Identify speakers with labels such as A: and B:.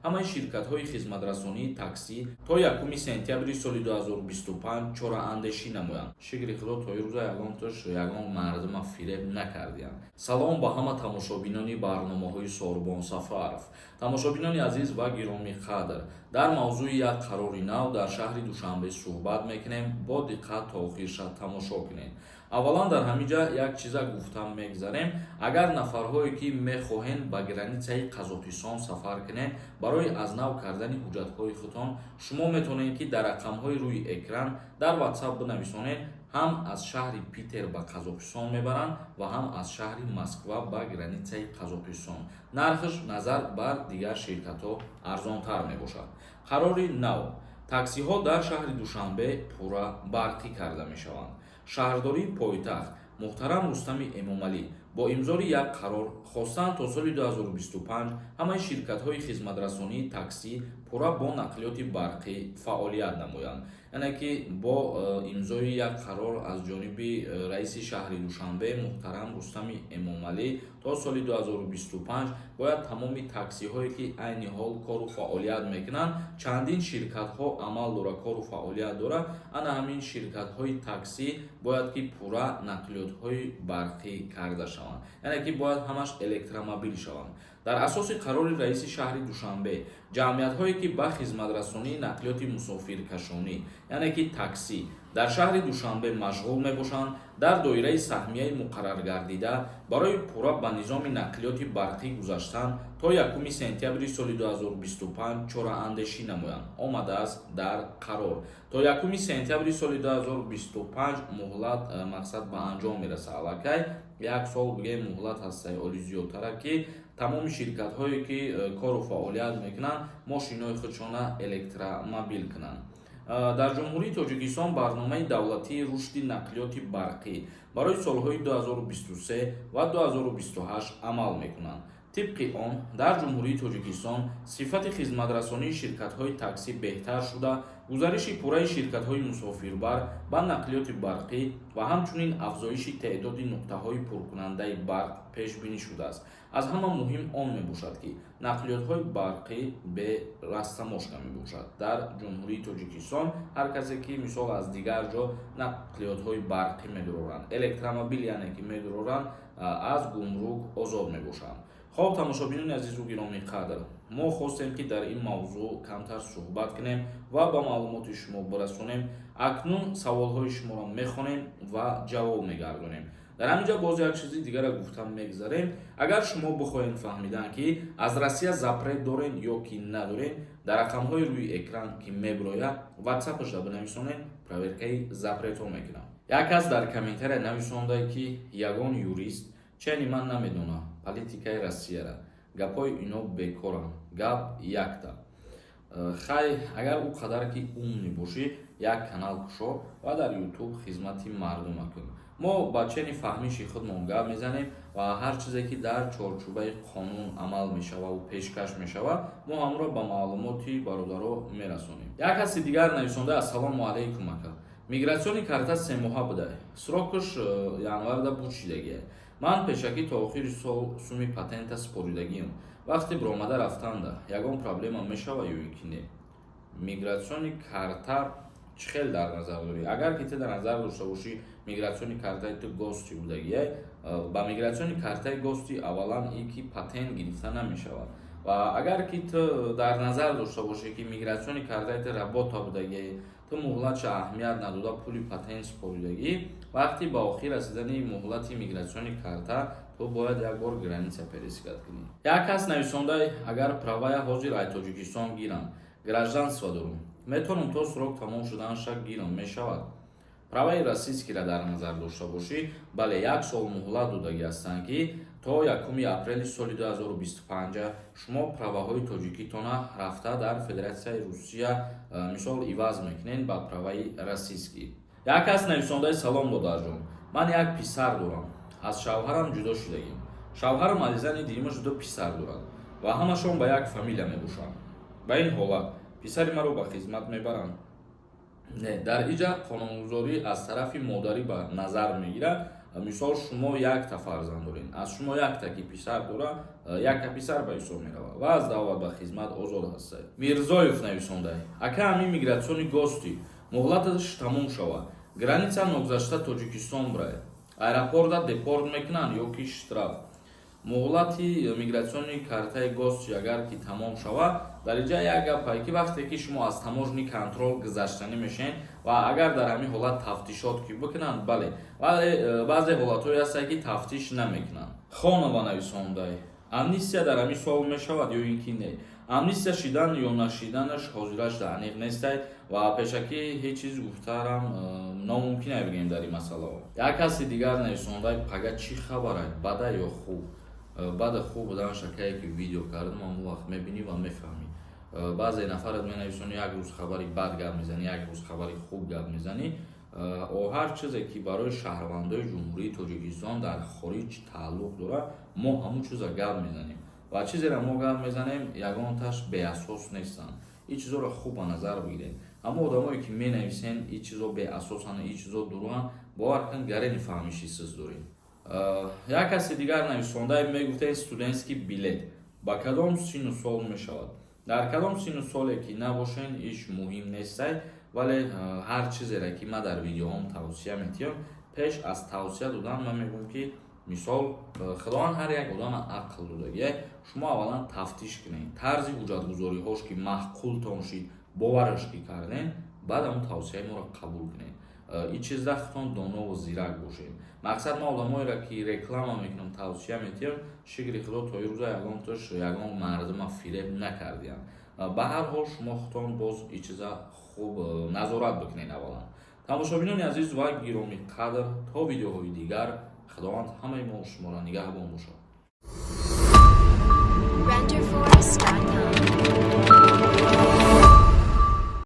A: Ҳамаи ширкатҳои хизматрасонии таксӣ то 1 сентябри соли 2025 чораандешӣ намоянд. Шукри Худо, то ирӯза ягонтош ягон мардума фиреб накардиянд. Салом ба ҳама тамошобинони барномаҳои Сорбон Сафаров. Тамошобинони азиз ва гиромӣ қадр, дар мавзӯи як қарори нав дар шаҳри Душанбе суҳбат мекунем. Бо диққат то охирша тамошо кунед. Аввалан, дар ҳамин ҷа як чиза гуфтан мегзарем: агар нафарҳое, ки мехоҳед ба границаи Қазоқистон сафар кунед барои аз нав кардани ҳуҷҷатҳои худтон, шумо метавонед, ки дар рақамҳои рӯи экран дар Ватсап бинависонед. Ҳам аз шаҳри Питер ба Қазоқистон мебаранд ва ҳам аз шаҳри Москва ба границаи Қазоқистон. Нархаш назар бар дигар ширкатҳо арзонтар мебошад. Қарори нав: таксиҳо дар шаҳри Душанбе пурра барқӣ карда мешаванд. Шаҳрдории пойтахт муҳтарам Рустами Эмомалӣ бо имзори як қарор хостанд, то соли 2025 ҳамаи ширкатҳои хизматрасонии таксӣ пурра бо нақлиёти барқӣ фаъолият намоянд. Яъне ки бо имзои як қарор аз ҷониби раиси шаҳри Душанбе муҳтарам Рустами Эмомалӣ то соли 2025 бояд тамоми таксиҳое, ки айни ҳол кору фаъолият мекунанд, чандин ширкатҳо амал дора, кору фаъолият дора, ана ҳамин ширкатҳои таксӣ бояд ки пурра нақлиётҳои барқӣ карда шаванд, яъне ки бояд ҳамаш электромобил шаванд. Дар асоси қарори раиси шаҳри Душанбе, ҷамъиятҳое, ки ба хизматрасонии нақлиёти мусофиркашонӣ, яъне ки таксӣ, дар шаҳри Душанбе машғул мебошанд, дар доираи саҳмияи муқарраргардида барои пурра ба низоми нақлиёти барқӣ гузаштан то 1 сентябри соли 2025 чораандешӣ намоянд, омадааст дар қарор. То 1 сентябри соли 2025 муҳлат мақсад ба анҷом мерасад. Аллакай як сол, бигем, муҳлат ҳастаи оли зиёдтара, ки тамоми ширкатҳое, ки кору фаъолият мекунанд, мошинҳои худшона электромобил кунанд. Дар Ҷумҳурии Тоҷикистон барномаи давлатии рушди нақлиёти барқӣ барои солҳои 2023 ва 2028 амал мекунанд. Тибқи он, дар Ҷумҳурии Тоҷикистон сифати хизматрасонии ширкатҳои таксӣ беҳтар шуда, гузариши пурраи ширкатҳои мусофирбар ба нақлиёти барқӣ ва ҳамчунин афзоиши теъдоди нуқтаҳои пуркунандаи барқ пешбинӣ шудааст. Аз ҳама муҳим он мебошад, ки нақлиётҳои барқӣ бе растаможка мебошад. Дар Ҷумҳурии Тоҷикистон ҳар касе, ки, мисол, аз дигар ҷо нақлиётҳои барқӣ медуроранд, электромобил, яъне ки медуроранд, аз гумрук озод мебошанд. Хоб, тамошобинони азизу гиромӣ қадр, мо хостем, ки дар ин мавзӯъ камтар суҳбат кунем ва ба маълумоти шумо бирасонем. Акнун саволҳои шуморо мехонем ва ҷавоб мегардонем. Дар ҳамин ҷо боз як чизи дигарро гуфтан мегзарем: агар шумо бихоҳед фаҳмидан, ки аз Россия запрет дорен ё ки надорен, дар рақамҳои рӯи экран, ки мебирояд, Ватсапашда бинависонед, проверкаи запретҳо мекунам. Як кас дар комментария нависонда, ки ягон юрист чени ман намедонам политикаи Россияра, гапҳои ино бекоранд, гап якта. Хай, агар ӯ қадар ки умный бошӣ, як канал кушо ва дар Ютуб хизмати мардума кун. Мо ба чени фаҳмиши худмон гап мезанем ва ҳар чизе, ки дар чорчӯбаи қонун амал мешававу пешкаш мешавад, мо ҳамро ба маълумоти бародаро мерасонем. Як каси дигар нависонда: «Ассалому алайкум, ака. Миграционный карта 3 моҳа буда, срокаш январда буд шидагия. Ман пешакӣ то охири сол суми патента супоридагиам. Вақте биромада рафтанда ягон проблема мешава ё ин ки не?» Миграционный карта чӣ хел дар назар дорӣ? Агар ки ту дар назар дошта бошӣ миграционный картаи ту гости будагия, ба миграционный картаи гости аввалан и ки патент гирифта намешавад. Ва агар ки ту дар назар дошта бошӣ, ки миграционный картаи ту работа будагия, ту муҳлатша аҳамият надода пули патент супоридагӣ, вақти ба охир расидани муҳлати миграционный карта ту бояд як бор граница пересекать кунӣ. Як кас нависонда: «Агар правая ҳозир ай Тоҷикистон гирам, гражданство дорум, метавонам то срок тамом шуданаша гирам, мешавад?» Праваи российскийра дар назар дошта бошӣ, бале, як сол муҳлат додагӣ ҳастанд, ки то 1 апрели соли 2025 шумо праваҳои тоҷикитона рафта дар Федератсияи Русия, мисол, иваз мекунед ба праваи российский. Як кас нависондаи: «Салом, додарҷон. Ман як писар дорам, аз шавҳарам ҷудо шудагим. Шавҳарам аз зани дуюмаш ду писар дорад ва ҳамашон ба як фамилия мебошанд. Ба ин ҳолат писари маро ба хизмат мебаранд?» Не, дар иҷа қонунгузорӣ аз тарафи модарӣ ба назар мегирад. Мисол, шумо якта фарзанд доред, аз шумо якта ки писар дора, якта писар ба ҳисоб меравад ва аз даъват ба хизмат озод ҳастед. Мирзоев нависондай: «Ака, ҳамин миграционный гости муҳлаташ тамом шавад, граница ногузашта Тоҷикистон бирай, аэропорта депорт мекунанд ё ки штраф?» Муҳлати миграционный картаи гости агар ки тамом шавад, дар инҷа як гапае, ки вақте ки шумо аз таможенный контроль гузаштанӣ мешавед ва агар дар ҳамин ҳолат тафтишот ки бикунанд, бале, вале баъзе ҳолатҳое ҳастанд, ки тафтиш намекунанд. Хонова нависондай: «Амнистия дар ҳамин сол мешавад ё ин ки не?» Амнистия шидан ё нашиданаш ҳозираш аниқ нестай ва пешакӣ ҳеҷ чиз гуфтарам номумкин е бигӯем дар ин масъалаҳо. Як каси дигар нависондай: «Пага чӣ хабарай, бада ё хуб?» Баъда хуб буданаш, акае, ки видео кардам, ҳамон вақт мебинӣ ва мефаҳмӣ. Баъзе нафарат менависонӣ, як рӯз хабари бад гап мезанӣ, як рӯз хабари хуб гап мезанӣ. Ҳар чизе ки барои шаҳрвандои Ҷумҳурии Тоҷикистон дар хориҷ тааллуқ дорад, мо ҳамун чиза гап мезанем ва чизеро мо гап мезанем, ягонташ беасос нестанд. Ин чизоро хуб ба назар бигиред. Аммо одамое ки менависен, ин чизо беасосанд, ин чизо дурӯғанд, бовар кун, гарени фаҳмиши сиз дорем. Як каси дигар нависонда, мегуфтед, студентский билет ба кадом сину сол мешавад? Дар кадом сину соле ки набошен, иш муҳим нестай, вале ҳар чизере ки ман дар видеоҳом тавсия метиҳам, пеш аз тавсия додан ман мегӯям, ки мисол, Худованд ҳар як одама ақл додагия. Шумо аввалан тафтиш кунед, тарзи ҳуҷҷатгузориҳош ки маъқултон шид, бовараш ки кардем, баъд ҳамон тавсияи моро қабул кунед. Ин чизда худтон донову зирак бошед. Мақсад, ман одамоеро ки реклама мекунам, тавсия метиҳам, шукри Худо, то ирӯза ягонташ ягон мардума фиреб накардиям. Ба ҳар ҳол, шумо худтон боз ин чиза хуб назорат бикунед аввалан. Тамошобинони азиз ва гиромиқадр, то видеоҳои дигар Худованд ҳамаи мо шуморо нигаҳбон бошад.
B: Renderforest.com.